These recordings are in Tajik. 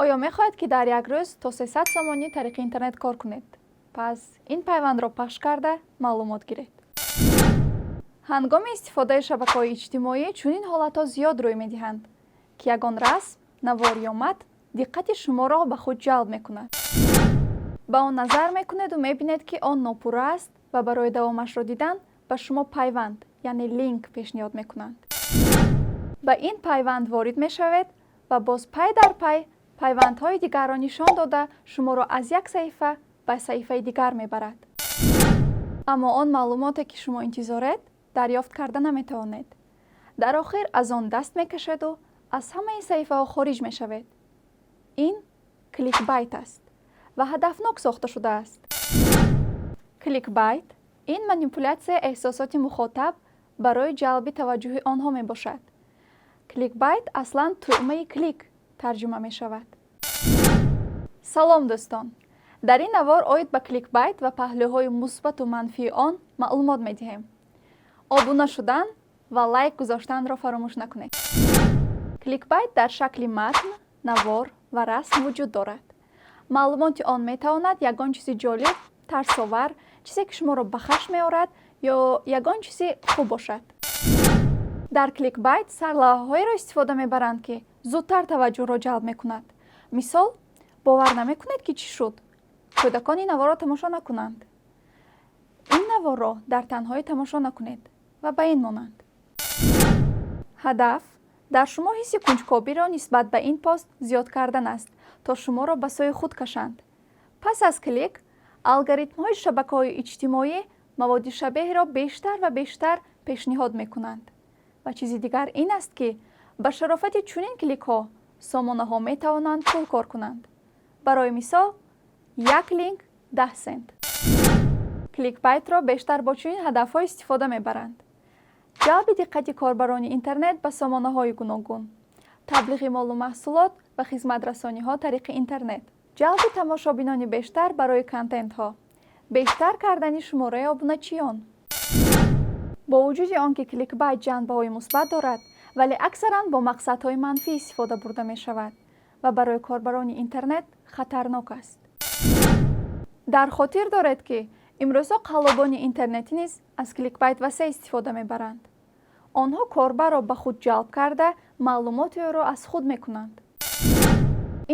Оё мехоҳед, ки дар як рӯз то 300 сомонӣ тариқи интернет кор кунед? Пас ин пайвандро пахш карда, маълумот гиред. Ҳангоми истифодаи шабакаҳои иҷтимоӣ чунин ҳолатҳо зиёд рӯй медиҳанд, ки ягон расм, навор ё матн диққати шуморо ба худ ҷалб мекунад. Ба он назар мекунеду мебинед, ки он нопурра аст ва барои давомашро дидан ба шумо пайванд, яъне линк пешниҳод мекунанд. Ба ин пайванд ворид мешавед ва боз пай дар пай пайвандҳои дигарро нишон дода, шуморо аз як саҳифа ба саҳифаи дигар мебарад, аммо он маълумоте, ки шумо интизоред, дарёфт карда наметавонед. Дар охир аз он даст мекашеду аз ҳамаи саҳифаҳо хориҷ мешавед. Ин кликбайт аст ва ҳадафнок сохта шудааст. Кликбайт ин манипулятсияи эҳсосоти мухотаб барои ҷалби таваҷҷӯҳи онҳо мебошад. Кликбайт аслан туъмаи клик тарҷума мешавад. Салом, дӯстон! Дар ин навор оид ба кликбайт ва паҳлӯҳои мусбату манфии он маълумот медиҳем. Обуна шудан ва лайк гузоштанро фаромӯш накунед. Кликбайт дар шакли матн, навор ва расм вуҷуд дорад. Маълумоти он метавонад ягон чизи ҷолиб, тарсовар, чизе, ки шуморо ба хашм меорад, ё ягон чизи хуб бошад. Дар кликбайт сарлавҳаҳоеро истифода мебаранд, ки зудтар таваҷҷӯҳро ҷалб мекунад. Мисол: «Бовар намекунед, ки чӣ шуд», «Кӯдакон ин наворро тамошо накунанд», «Ин наворро дар танҳоӣ тамошо накунед» ва ба ин монанд. Ҳадаф дар шумо ҳисси кунҷкобиро нисбат ба ин пост зиёд кардан аст, то шуморо ба сӯи худ кашанд. Пас аз клик алгоритмҳои шабакаҳои иҷтимоӣ маводи шабеҳро бештар ва бештар пешниҳод мекунанд. Ва чизи дигар ин аст, ки ба шарофати чунин кликҳо сомонаҳо метавонанд пул кор кунанд. Барои мисол, як линк 10 сент. Кликбайтро бештар бо чунин ҳадафҳо истифода мебаранд: ҷалби диққати корбарони интернет ба сомонаҳои гуногун, таблиғи молу маҳсулот ва хизматрасониҳо тариқи интернет, ҷалби тамошобинони бештар барои контентҳо, бештар кардани шумораи обуначиён. Бо вуҷуди он ки кликбайт ҷанбаҳои мусбат дорад, вале аксаран бо мақсадҳои манфӣ истифода бурда мешавад ва барои корбарони интернет хатарнок аст. Дар хотир доред, ки имрӯзҳо қаллобони интернетӣ низ аз кликбайт васеъ истифода мебаранд. Онҳо корбарро ба худ ҷалб карда, маълумоти ӯро аз худ мекунанд.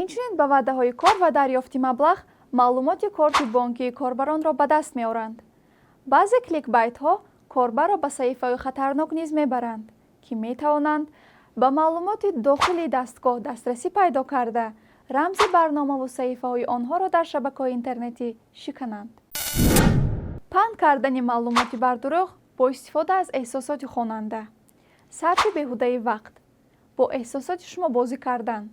Инчунин ба ваъдаҳои кор ва дарёфти маблағ маълумоти корти бонкии корбаронро ба даст меоранд. Баъзе кликбайтҳо корбарро ба саҳифаҳои хатарнок низ мебаранд, ки метавонанд ба маълумоти дохили дастгоҳ дастрасӣ пайдо карда, рамзи барномаву саҳифаҳои онҳоро дар шабакаҳои интернетӣ шикананд. Паҳн кардани маълумоти бардурӯғ бо истифода аз эҳсосоти хонанда, сарфи беҳудаи вақт, бо эҳсосоти шумо бозӣ кардан,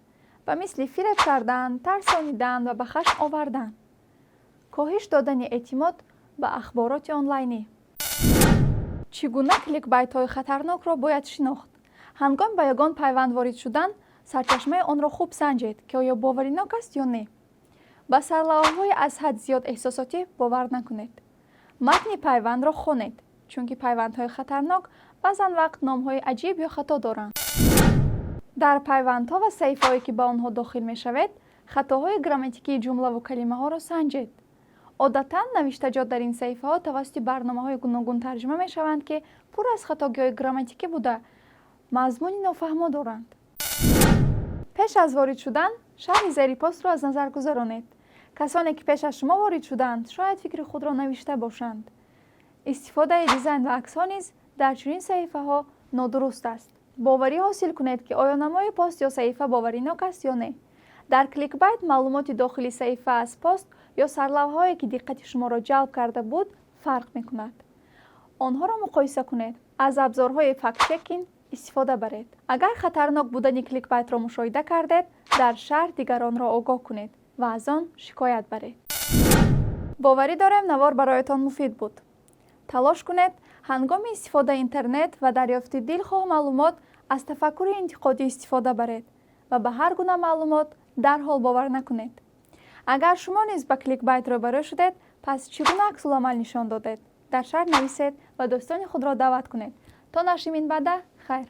ба мисли фиреб кардан, тарсонидан ва ба хашм овардан, коҳиш додани эътимод ба ахбороти онлайнӣ. Чӣ гуна кликбайтҳои хатарнокро бояд шинохт? Ҳангоми ба ягон пайванд ворид шудан, сарчашмаи онро хуб санҷед, ки оё боваринок аст ё не. Ба сарлавҳаҳои аз ҳад зиёд эҳсосотӣ бовар накунед. Матни пайвандро хонед, чунки пайвандҳои хатарнок баъзан вақт номҳои аҷиб ё хато доранд. Дар пайвандҳо ва саҳифаҳое, ки ба онҳо дохил мешавед, хатоҳои грамматикии ҷумлаву калимаҳоро санҷед. Одатан навиштаҷот дар ин саҳифаҳо тавассути барномаҳои гуногун тарҷума мешаванд, ки пур аз хатогиҳои грамматикӣ буда, мазмуни нофаҳмо доранд. Пеш аз ворид шудан шарҳи зери постро аз назар гузаронед. Касоне, ки пеш аз шумо ворид шудаанд, шояд фикри худро навишта бошанд. Истифодаи дизайн ва аксҳо низ дар чунин саҳифаҳо нодуруст аст. Боварӣ ҳосил кунед, ки оё намои пост ё саҳифа боваринок аст ё не. Дар кликбайт маълумоти дохили саҳифа аз пост ё сарлавҳаҳое, ки диққати шуморо ҷалб карда буд, фарқ мекунад. Онҳоро муқоиса кунед. Аз абзорҳои фактчекинг истифода баред. Агар хатарнок будани кликбайтро мушоҳида кардед, дар шарҳ дигаронро огоҳ кунед ва аз он шикоят баред. Боварӣ дорем, навор бароятон муфид буд. Талош кунед, ҳангоми истифодаи интернет ва дарёфти дилхоҳ маълумот аз тафаккури интиқодӣ истифода баред ва ба ҳар гуна маълумот дарҳол бовар накунед. Агар шумо низ ба кликбайт рӯбарӯ шудед, пас чӣ гуна аксуламал нишон додед? Дар шарҳ нависед ва дӯстони худро даъват кунед. То нашри минбаъда, хайр.